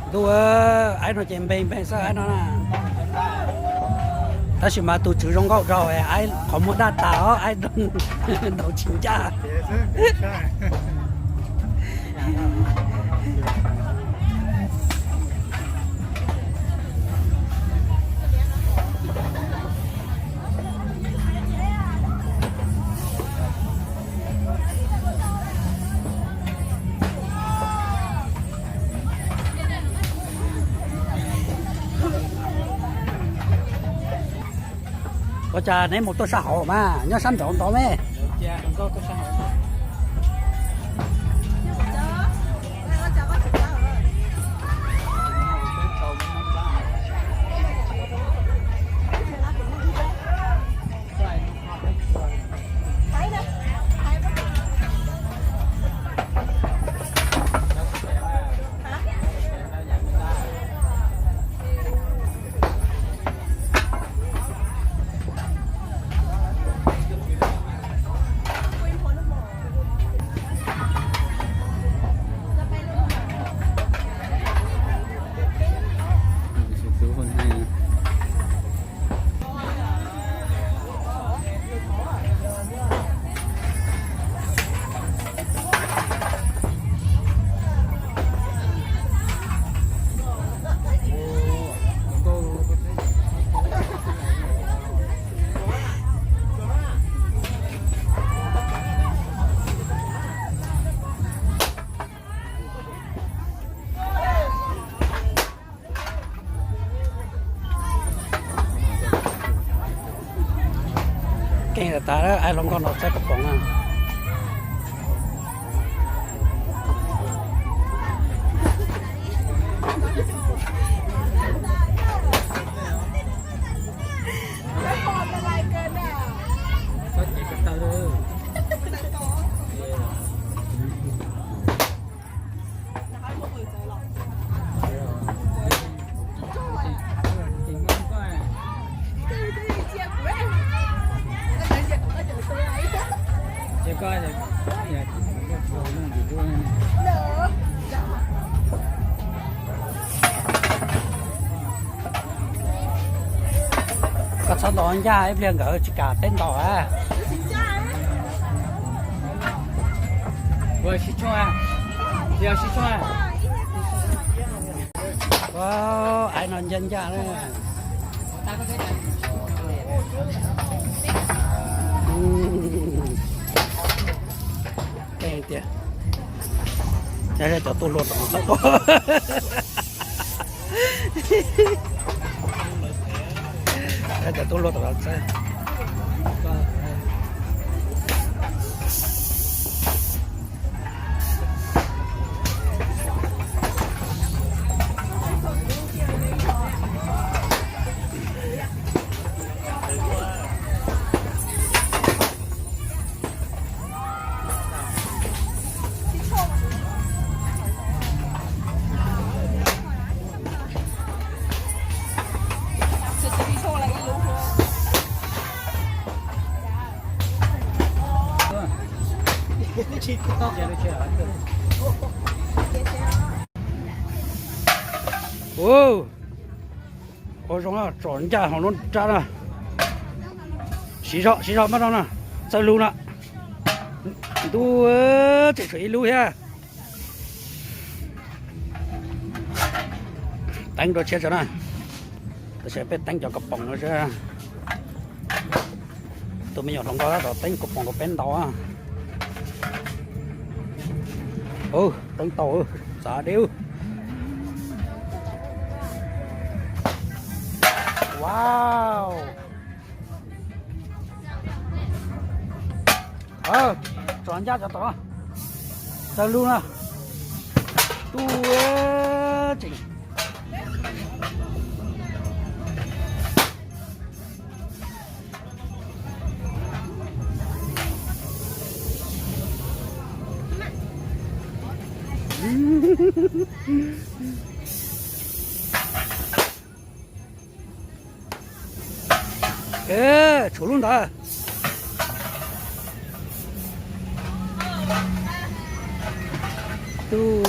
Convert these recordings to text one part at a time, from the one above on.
Ntuj, aib no ces npe npe xwb aib no na. Tab sis mas tus tswv zoo nkauj dhau, aib qhov muag daj tas os, aib nraug tsis ncaj. Ua cas neb mus tuaj sab hauv mas nyob sab nraud ntau me. Keej tas tas, aib hluas nkauj no txaib kab poom na. Koj txhob ntaus ncaj, ib pliag nkawd tsis kam teb ntaus a. Ua, aib no ncaj ncaj na. Keej tiag. Cov tuaj luaj tom no txhob tuaj. Cov tuaj luaj tom no txhob. Ua zoo, tsom ncaj hauv lub rab na. Siv zog, siv zog maj no na, txawj lug na. Ntuj, tseem tshuav ib lub thiab. Teeb dua tshiab tso na. Tab sis peb teeb cov kab poom no xwb. Tus me nyuam hluas nkauj tab tom teeb kab poom rau peb ntaus. Teeb tau, txav deb. Wow. Tsom ncaj cov tom, txawj lug na. Tub, tseem Tshuav lub ntawd. Tub,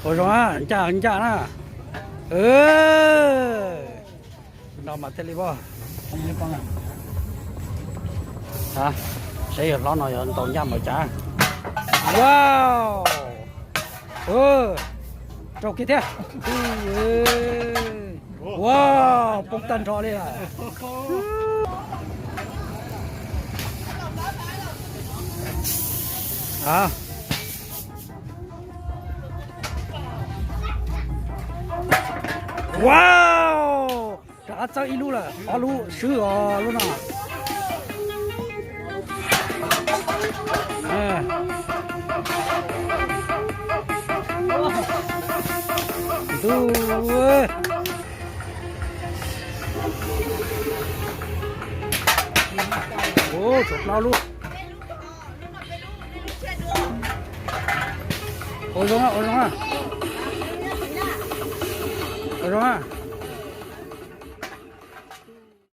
Ua zoo, ncaj ncaj na. No mas thiaj li pom. Saib yawg hlob no yuav ntaus ncaj npaum cas. Wow. Rau kiag thiab. Wow, poob tag nrho li lawm. Wow, rov qab txawb ib lub lawm, ob lub swb os lub no. Ntuj, tshuav plaub lub. Ua zoo, ua zoo, ua zoo.